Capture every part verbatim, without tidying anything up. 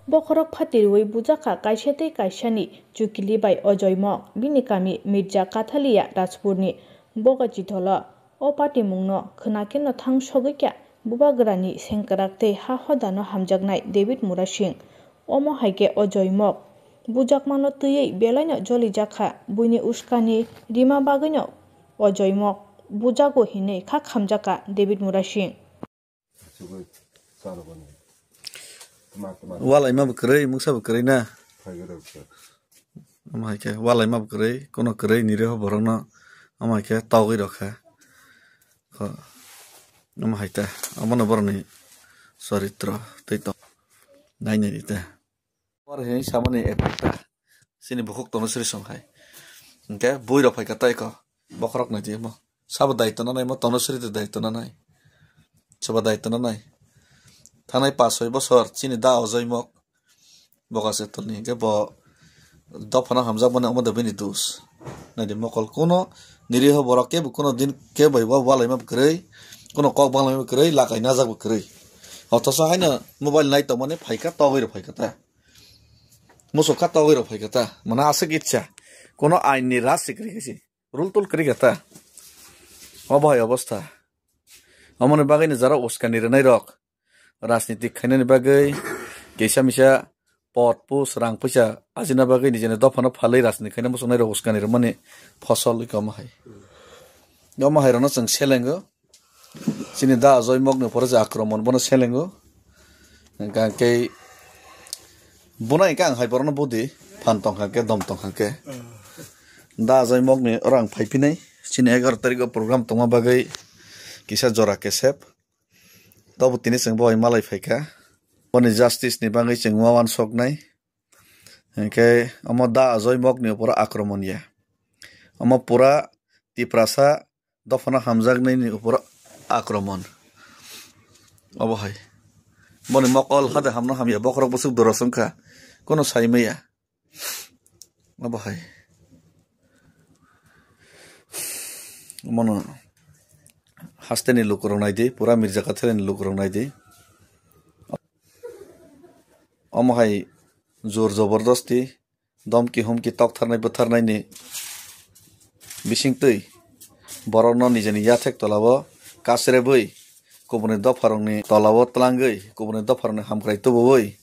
Bokhorok phatirwi bujakha kaisa tei kaisani chukili bai Ojoy Mok, bini kami Mirja Kathalia Rajpurni Bogachitholo. O patimungno khwnakhe no thang sogwi kha bubagrani sengkrak tei ha hodano hamjaknai David Murasing. Omo hai khe Ojoy Mok bujakmano twiwi belaino jolijakha, buini uskani rima bagwino Ojoy Mok bujago hinwi kha khamjakha David Murasing. Walaima bo kwrwi, mungsa bo kwrwi na. Omo hai khe walaima bo kwrwi, kono kwrwi niriho borokno omo hai khe togwi rokha. Kho, omo hai ta, omono borokni choritro tei tong nainai ta. Por hinwi samani ekta chini bukhuk tono sri song hai. Hinkhe bui rok phaikha tei ko bokhorok nai timo. Sabo daitwno nai mo tono sri de daitwno nai. Soba daitwno nai. Thanai pas soi bosor chini da Ojoy Mok. Boga se tolni hinkhe bo dophano hamjakmani omo de bini dos. Naidi mokol kuno niriho borok kebo kuno din kebo bai wa walaima kwrwi, kuno kok banglaima kwrwi, lakai najak bo kwrwi. Othoso haino mobile nai tongmani phaikha togwi rok phaikha ta. Muchuk kha togwi rok phaikha ta. Mane aswk itsa. Kuno ain ni raj se kwrwi khe se. Rul tul kwrwi kha ta. Obo hai obostha. Omoni bagwi ni jara uskani rwnai rok. Rajniti khainani bagwi kisa misa pot pus rang puisa ajina bagwi nijeni dophano phalwi rajniti khaina muchungnai rok uskani rwmani phosol wngkha omo hai. Omo hai rokno chwng selengo. Chini da Ajoy Mokni phoro je akromon bono selengo. Hingkha khe bono hingkha ang hai borokno budi phan tongkha khe dom tongkha khe. Da Ajoy Mokni oro ang phaiphinai. Chini egaroh tarikh o program tongma bagwi kisa jora kesep. Tobo tini chwng bo hai malai phaikha. Boni justice ni bagwi chwng ma uansuknai. Hinkhe omo da Ajoy Mokni opor akromon ya. Omo pura Tiprasa dophano hamjaknai ni opor akromon. Obo hai. Boni mokol hade hamno hamya bokhorok bwswk dorosong kha. Kono saimaya. Obo hai. Omono hasteni lukurok naidi, pura Mirja Kathalia ni lukurok naidi. Omo hai jor jobordosti, domki humki toktharnai bwtharnaini bisingtwi borokno nijeni yathek tolao kasrebwi, kubuni dopharokni tolao twlangwi, kubuni dopharokni hamkrai tubuwi,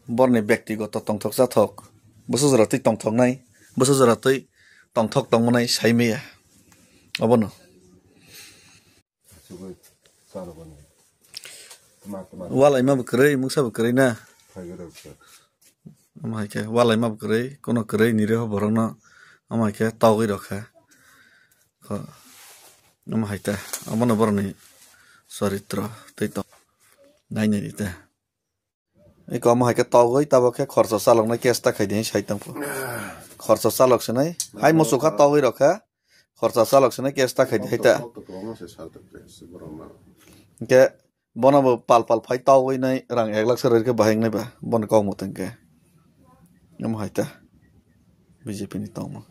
borni bektigoto tongthok chathok, bwsa jora twi tongthoknai, bwsa jora twi tongthok tongmanai saimaya. Obono. Walaima bo kwrwi, mungsa bo kwrwi na. Omo hai khe walaima bo kwrwi, kono kwrwi niriho borokno omo hai khe togwi rokha. Kho, omo hai ta, omono borokni choritro tei tong nainai ta. Eko omo hai khe togwi tabok khe khorcho chaloknai case ta khaidi hinwi sai tongkho. Khorcho chalok sinai, hai muchukha togwi rokha. Khorcha chalok sinai case ta khaidi hai ta. Hinkhe bono bo pal pal phai togwi nai rang ek lakh se rwkhe bahai wngnai ba, boni kok mwtwng khe. Omo hai ta B J P ni tongmung.